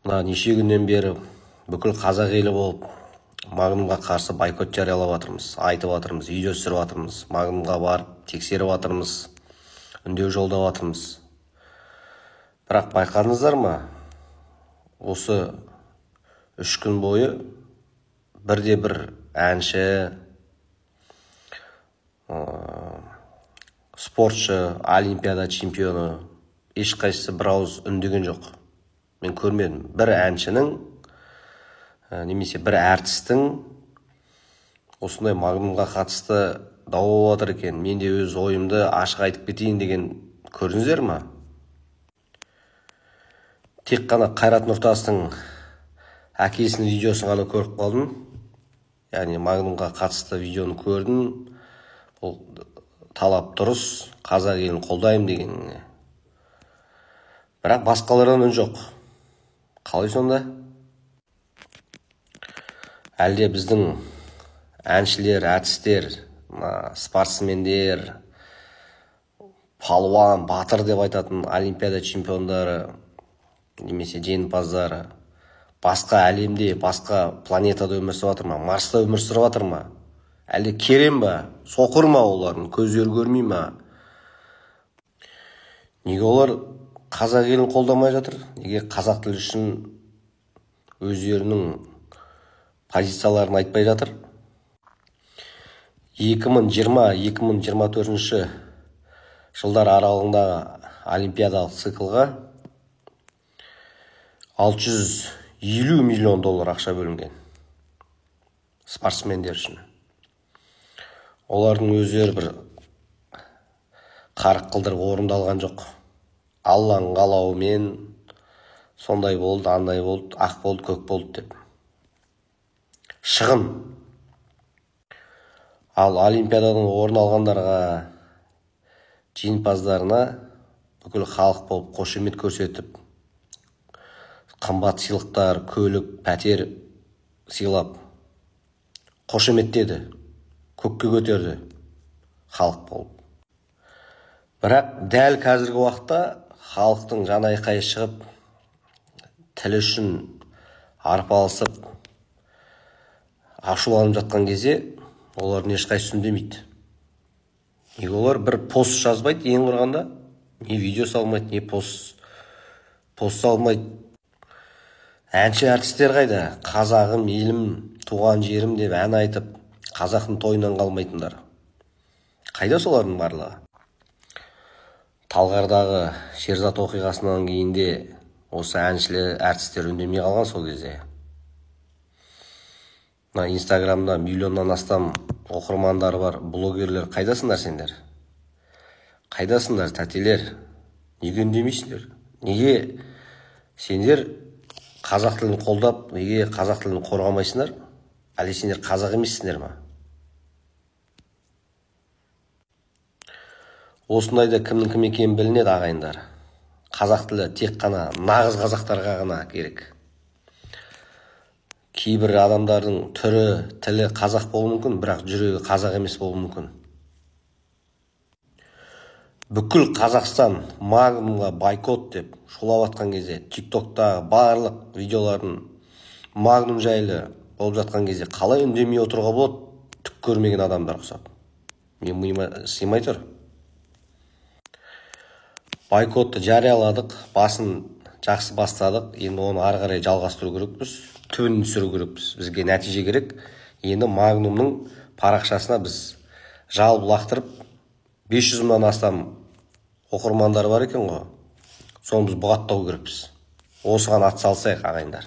Мына неше күннен бері бүкіл қазақ елі болып Магнумға қарсы бойкот жариялап жатырмыз, айтып жатырмыз, видео түсіріп жатырмыз, Магнумға барып тексеріп жатырмыз, үндеу жолдап жатырмыз. Бірақ байқадыңыздар ма, осы 3 күн бойы бірде бір әнші, спортшы, олимпиада чемпионы ешқайсысы бір ауыз үндеген жоқ. Мен көрмедім. Бір әншінің немесе бір әртістің осындай Магнумға қатысты дау болып жатыр екен, мен де өз ойымды ашық айтып кетейін деген көрдіңіздер ма? Тек қана Қайрат Нұртастың әкесінің видеосын ғана көріп қалдым. Яғни Магнумға қатысты видеоны көрдім. Бұл талап дұрыс, қазақ елін қолдаймын дегеніне. Бірақ басқалардан үн жоқ. Қалай сонда? Әлде біздің әншілер, әртістер, спортсмендер, палуан, батыр деп айтатын олимпиада чемпиондары немесе жеңімпаздары басқа әлемде, басқа планетада өмір сүріп жатыр ма? Марста өмір сүріп жатыр ма? Әлде керем ба? Соқыр ма олардың? Көздері көрмей ма? Неге олар қазақ елін қолдамай жатыр? Неге қазақ тілі үшін өздерінің позицияларын айтпай жатыр? 2020-2024 жылдар аралығындағы олимпиадалық циклға 650 миллион доллар ақша бөлінген спортсмендер үшін. Олардың өздері бір қарық қылдырып орындалған жоқ. Алланың қалауымен сондай болды, андай болды, ақ болды, көк болды деп. Шығын. Ал олимпиададан орын алғандарға, жеңімпаздарына бүкіл халық болып қошемет көрсетіп, қымбат сыйлықтар, көлік, пәтер сыйлап қошеметтеді, көкке көтерді халық болып. Бірақ дәл қазіргі уақытта халықтың жан айқайы шығып, тілі үшін арпалысып, ашуланып жатқан кезде олардың ешқайсысы үндемейді. Неге олар бір пост жазбайды ең құрғанда, не видео салмайды, не пост салмайды. Әнші әртістер қайда? Қазағым, елім, туған жерім деп ән айтып, қазақтың тойынан қалмайтындар. Қайда солардың барлығы? Талғардағы Шерзат оқиғасынан кейін де осы әншілер, әртістер үндемей қалған сол кезде. Мына Инстаграмда миллионнан астам оқырмандары бар блогерлер, қайдасыңдар сендер? Қайдасыңдар, тәтелер? Неге үндемейсіңдер? Неге сендер қазақ тілін қолдап, неге қазақ тілін қорғамайсыңдар? Әлде сендер қазақ емессіңдер ма? Осындайда кімнің кім екенін білінеді, ағайындар. Қазақ тілі тек қана нағыз қазақтарға ғана керек. Кейбір адамдардың түрі, тілі қазақ болуы мүмкін, бірақ жүрегі қазақ емес болуы мүмкін. Бүкіл Қазақстан Магнумға бойкот деп шулап атқан кезде, TikTok'тағы барлық видеолардың Магнум жайлы болып жатқан кезде қалай үндемей отыруға болады, түк көрмеген адамдар ұқсап. Мен миыма сыймай тұр. Бойкотты жарияладық, басын жақсы бастадық, енді оны ары қарай жалғастыру керекпіз, түбін түсіру керекпіз. Бізге нәтиже керек. Енді Магнумның парақшасына біз жалып лақтырып 500 мыңнан астам оқырмандар бар екен ғой. Соны біз бұғаттау керекпіз. Осыған ат салсайық, ағайындар.